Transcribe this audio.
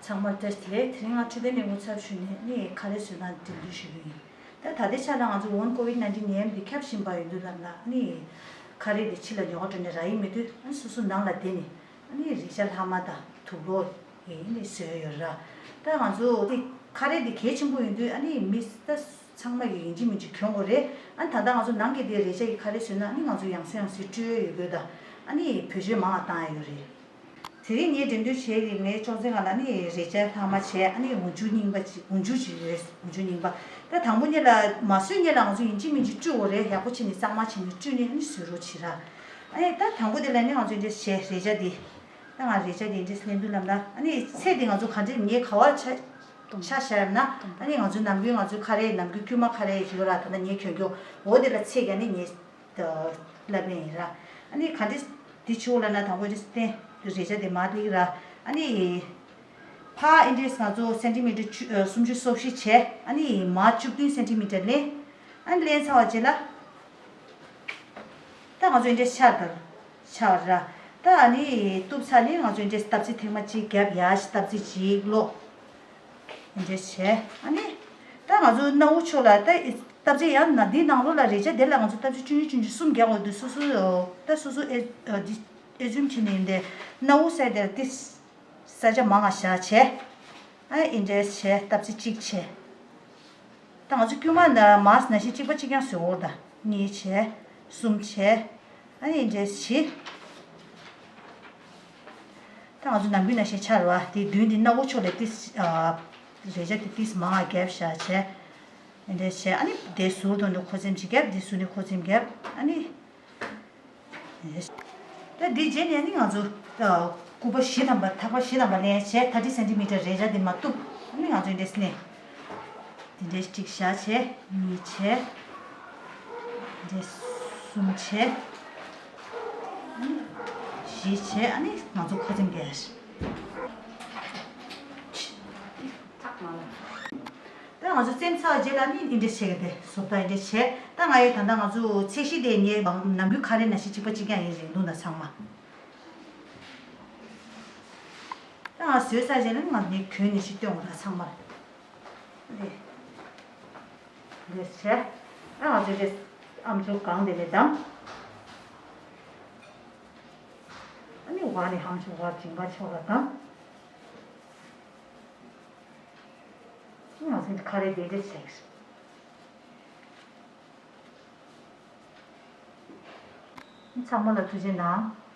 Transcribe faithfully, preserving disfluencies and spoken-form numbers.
ཚང་མར་བཀྲ་ཤིས་བདེ་ལེགས། དེ་རིང་ང་འཕྲོད་བསྟེན་ལས་ཁུངས་ཚབ་ཞུས་ནས་ནི་ཁ་རས་བཟོས་སྟངས་འགྲེམས་སྟོན་ཞུ་གི་ཡིན། ད་ད་ལྟའི་ཆ་ལ་ང་ཚོ་འོ་ན་ཀོ་ཝིད་ནའིན་ཊིན་ནད་ཡམས་འདི་ཁྱབ་བཞིན་པ་ཡིན་དུས་ལབ་ན་ནི་ཁ་རས་འདི་ཕྱི་ལ་ཉོ་བ་འགྲོ་ནས་རག་གི་མི་འདུག་ཨ་ནི་སོ་སོ་ནང་ལ་བསྡད་ནས་ཨ་ནི་རས་ཆ་ལྷག་མ་དང་དུག་ལོག་ཡིན་ནི་བཟོས་ཡོད་ར། ད་ང་ཚོ་ནི་ཁ་རས་འདི་གལ་ཆེན་པོ་ཡིན་དུས་ཨ་ནི་མི་ད་ཚང་མ་གིས་ཡིན་གཅིག་མིན་གཅིག་གྱོན་དགོས་རེད། ཨ་ནི་ད་ལྟ་ང་ཚོ་ནང་གི་དེ་རས་ཆ་གི་ཁ་རས་བཟོས་ན་ཨ་ནི་ང་ཚོ་ཡང་སེ་ཡང་སེ་སྤྲོད་ཡོད་དགོས་ད། ཨ་ནི་བེད་སྤྱོད་མང་བ་བཏང་ཡ་ཡོད་རེད། དེ་རིང་ངས་འགྲེམས་སྟོན་བྱས་ཡིན། ངའི་ཅོག་ཙེ་སྒང་ལ་ནི་རས་ཆ་ལྷག་མ་བྱས། ཨ་ནི་འོག་འཇུག་རྙིང་པ་ཅིག་འོག་འཇུག་ཅིག་ཡོད། འོག་འཇུག་རྙིང་པ། ད་དང་པོ་ཉིད་ལ་མ་བཟོས་སྔོན་ལ་ང་ཚོ་ཡིན་གཅིག་མིན་གཅིག་བཀྲུ་དགོས་རེད། ཡག་པོ་བྱས་ནས་གཙང་མ་བྱས་ནས་བཀྲུས་ནས་ཨ་ནི་བཟོ་རོགས་བྱེད་ར། ཨ་ནི་ད་དང་པོ་དེ་ལ་ནི་ང་ཚོ་འདི་འདྲས་བྱས། རས་ཆ་འདི། ད་ང་རས་ཆ་འདི་འདྲས་ལེན་དུས་ལབ་ན་ཨ་ནི་ཚད་འདི་ང་ཚོ་ག་འདྲས་ངས་ག་བར་ཆ་ཆ་བཞག་ཡོད་ན་ཨ་ནི་ང་ཚོ་ནམ་རྒྱུན་ང་ཚོ་ཁ་རས་ནམ་རྒྱུན་དཀྱུས་མ་ཁ་རས་ཡོད་ར། ད་ལྟ་ངས་གྱོན་གྱོན་འོ་དེ་ལ་ཚད་ཀྱང་ནི་ངས་ལབ་ཡིན་ར། ཨ་ནི་ག་འདྲས་འདི་ཆུ་ལ་ན་དང་པོ་འདི་སྟེང་རས་ཆ་འདི་མར་སླེབས་ར། ཨ་ནི་ཕར་ཨིན་ཅི་ང་ཚོ་སེན་ཊི་མི་ཊར་བཅུ་ཨ་སུམ་ཅུ་སོ་བཞི་བྱས། ཨ་ནི་མར་བཅུ་བདུན་སེན་ཊི་མི་ཊར་ལེན། ཨ་ནི་ལེན་ཚར་བ་རྗེས་ལ་ད་ང་ཚོ་ཨིན་ཅི་ཤར་དར་ཤར་ར། ད་ཨ་ནི་གཏུབ་ཚར་ནས་ང་ཚོ་ཨིན་ཅི་སྟབས་ཚིགས་ཐེངས་མ་གཅིག་རྒྱབ། ཡར་སྟབས་ཚིགས་གཅིག་ལོག་འདྲ་བྱས། ཨ་ནི་ད་ང་ཚོ་སྣ་བུག་ཕྱོགས་ལ་ད་སྟབས་ཚིགས་ཡང་ན་འདི་ནང་ལོགས་ལ་རས་ཆ་དེ་ལ་ང་ཚོ་སྟབས་ཚིགས་ཆུང་ཆུང་ཆུང་ཆུང་གསུམ་རྒྱག་དགོས་འདུག་སོ་སོ་ད་སོ་སོ་ཨེ་ཨ་འདི་ཨེ་ཛུམ་བྱས་ནས་འདི་སྣ་བུག་སའི་དེར་ཏི་ས་ཆ་མང་ང་བཞག་བྱས། ཨ་ཨིན་འདྲ་བྱས་སྟབས་ཚིགས་གཅིག་བྱས། ད་ང་ཚོ་དཀྱུས་མ་ན་མར་ནང་བཞིན་གཅིག་པ་གཅིག་རྐྱང་བཟོ་དགོས་རེད། ད་གཉིས་བྱས། གསུམ་བྱས། ཨ་ནི་འདྲ་བྱས། ད་ང་ཚོ་ནམ་རྒྱུན་ནང་བཞིན་ཆ་ར་བ་དེ་མདུན་དེ་སྣ་བུག་ཕྱོགས་ལ་ཏིས་ཨ་རས་ཆ་དེ་ཏིས་མང་བ་རྒྱབ་བཞག་བྱས། འདྲ་བྱས། ཨ་ནི་དེ་ཟུར་དུ་འདུག་ཁོ་ཚེམ་ཅིག་རྒྱབ། དེ་ཟུར་ནས་ཁོ་ཚེམ་རྒྱབ། ཨ་ནི་ད་འདི་རྗེས་ནས་ནི་ང་ཚོ་ཨ་སྐུད་པ་བཞི་ཐམ་པ་ཐག་པ་བཞི་ཐམ་པ་ལེན་བྱས། ཐར་ཊི་སེན་ཊི་མི་ཊར་རས་ཆ་དེ་མར་གཏུབ། ཨ་ནི་ང་ཚོ་འདྲ་བྱས་ནས། དེ་འདྲས་གཅིག་བཞག་བྱས། གཉིས་བྱས། འདྲས་གསུམ་བྱས། བཞི་བྱས། ཨ་ནི་ང་ཚོ་ཁོ་ཚེམ་རྒྱག་ད་ང་ཚོ་བཙེམས་ཚར་རྗེས་ལ་ནི་འདི་འདྲས་བྱེད་ཀྱི་དེ་བཟོ་ལྟ་འདི་འདྲས་བྱས། ད་ང་ཡོད་ད་ལྟ་ང་ཚོ་ཚད་གཞི་དེ་ངའི་ནམ་རྒྱུན་ཁ་རས་ནང་བཞིན་གཅིག་པ་གཅིག་རྐྱང་ཡིན། རིང་ཐུང་དང་ཚང་མ། ད་ང་བཟོས་ཚར་རྗེས་ལ་ནི་ང་ནི་གྱོན་ནས་ཅིག་སྟོན་དགོས་ར་ཚང་མར། འདི་འདི་བྱས། ཨ་ང་ཚོས་འདི་ཨམ་ཅོག་གང་དེ་ནས་བསྡམས། ཨ་ནི་འོག་ནས་ཨམ་ཅོག་འོག་མཇིང་པ་ཕྱོགས་ལ་བསྡམས། ཨ་ང་ཚོས་ཁ་རས་འདི་འདྲས་བྱས། ཚང་མ་ལ་ཐུགས་རྗེ་གནང་།